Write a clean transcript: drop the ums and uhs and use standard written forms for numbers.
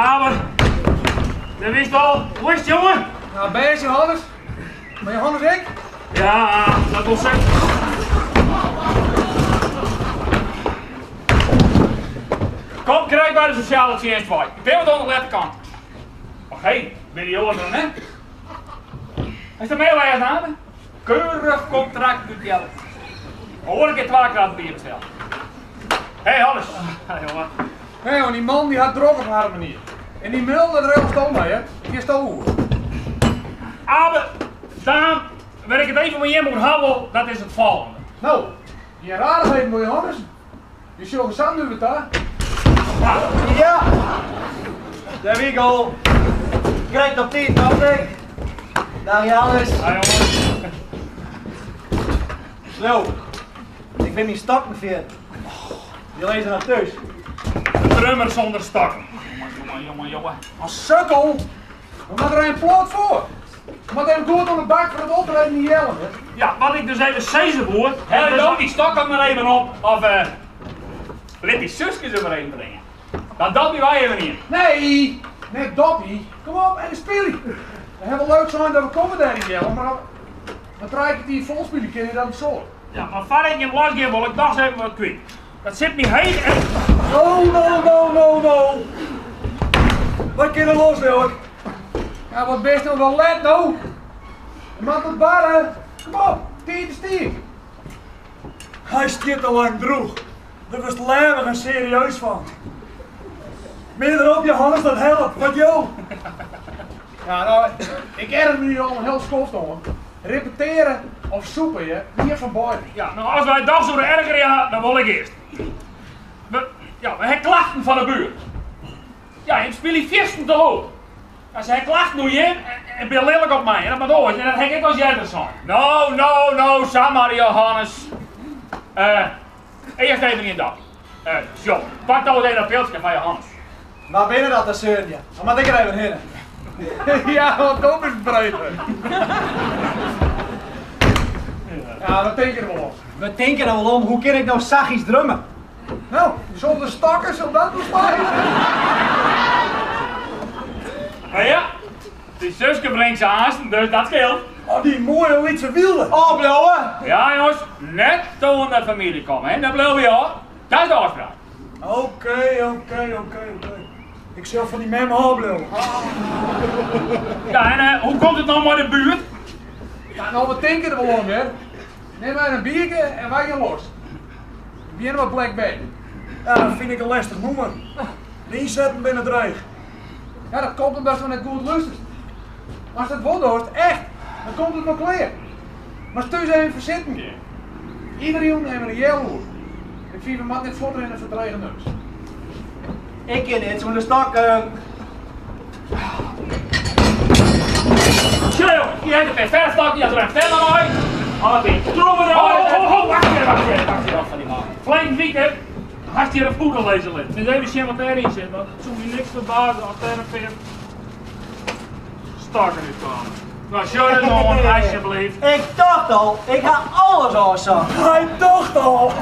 Abe, dêr bist al. Hoe is it, jonge? Nou, bêst Johannes. Mar Johannes ek? Ja, dat wol seker. Kom krekt by de sosjale tsjinst wei. Ik bin wat oan de lette kant. Och hé, binne dy oaren der net? Hast de mail lêzen, Abe? Keurich kontrakt út Jelle. Oare kear twa kratten bier besteld. Hé Hannes. Ha jonge. Hé jonge, dy man dy hat drok op harren manier. En dy mail dat regelst do mei hè? Kinst do oer. Abe, Daan, wêr ik it even mei jim oer ha wol, dat is it folgjende. No, gjin rarichheden wol Johannes. Je sjogge sa nuver ta. Ja, dêr wie ik al. Krekt op tiid, tocht ik. Dag Johannes. Ha jonge. Zo, ik bin myn stokken ferjitten. Dy lizze noch thús. De drummer sûnder stokken. Jonge, jonge, jonge. As sukkel! We moatte der in plot foar. We moatte even goed oan de bak foar it optreden yn Jellum, hè. Ja, wat ik dus even sizze woe, helje do dy stokken mar even op of lit dy suske se mar even bringe. Dan dopje wy even ien. Nee, net doppie. Kom op, even spylje. We hawwe wol leuk sein dat we komme dêr yn Jellum, mar as we trije kertier fol spylje kinne, is dat in soad. Ja, mar foar ik jim losgean wol ik dochs even wat kwyt. Dat sit my heech en. No, no, no, no, no. Wy kinne los, leau ik. Ja, wat bist no wol let no? Der moat wat barre. Kom op, tiid is tiid. Hy stiet te lang drûch. Dêr wurdst lêvich en serieus fan. Mear derop, Johannes, dat helpt. Wat jo? Ja, no, ik erger my al in hiel skoft oan. Repeteare of sûpe, hear. Ien fan beiden. Ja, no, as wy dochs oer ergerje ha, dan wol ik earst. We, ja, we ha klachten fan de buert. Ja, jim spylje fiersten te lûd. Ja, se ha klachten oer jim en binne lilk op my. En dat moat oars. En dat ha ik ek alris earder sein. No, no, no, samar Johannes. Eh, earst even ien dop. Eh, sjoch, pak do ris even dat pilske foar Johannes. Wa binne dat de seurnje? Dan moat ik der even hinne. Ja, want do bist breed. Ja, we tinke der wol om. We tinke der wol om, hoe kin ik no sachjes drumme? No, sûnder stokken sil dat wol slagje. Mar ja, dyn suske bringt se aansten, dus dat skeelt. Oh, dy moaie lytse wylde. Ôfbliuwe! Ja, jonges, net oan de famylje komme, hè. Dêr bliuwe wy ôf. Dat is de ôfspraak. Oké, oké, oké, oké. Ik sil fan dy mem ôfbliuwe. Ja, en eh, hoe komt it no mei de buert? Ja, no, we tinke der wol om, hear. Nim mar in bierke en wy gean los. We begjinne mei Black Betty. Ja, dat fyn ik in lestich nûmer. De ynsetten binne dreech. Ja, dat komt omdatsto net goed lústerst. Ast it wol dochst, echt, dan komt it wol klear. Moatst thús even foar sitten gean. Iedere jûn even in healoer. Ik fyn we moatte net fuortrinne foar drege nûmers. Ik kin net sûnder stokken. Sjoch jongen, hjir hat de ferfstok, dy hat der in felle mei. Al die troeven Ho, ho, ho, wacht even, wacht even, wacht even. Fan dy man. Ferleden wike hast hjir in poeder lizze litten. Dus even sjen wat dêryn sit, want it soe my niks ferbaze as dêr in pear stokken út kamen. Nou, sjoch it oan, alsjeblieft. Ik tocht al, ik ha alles ôfsocht. Hy tocht al.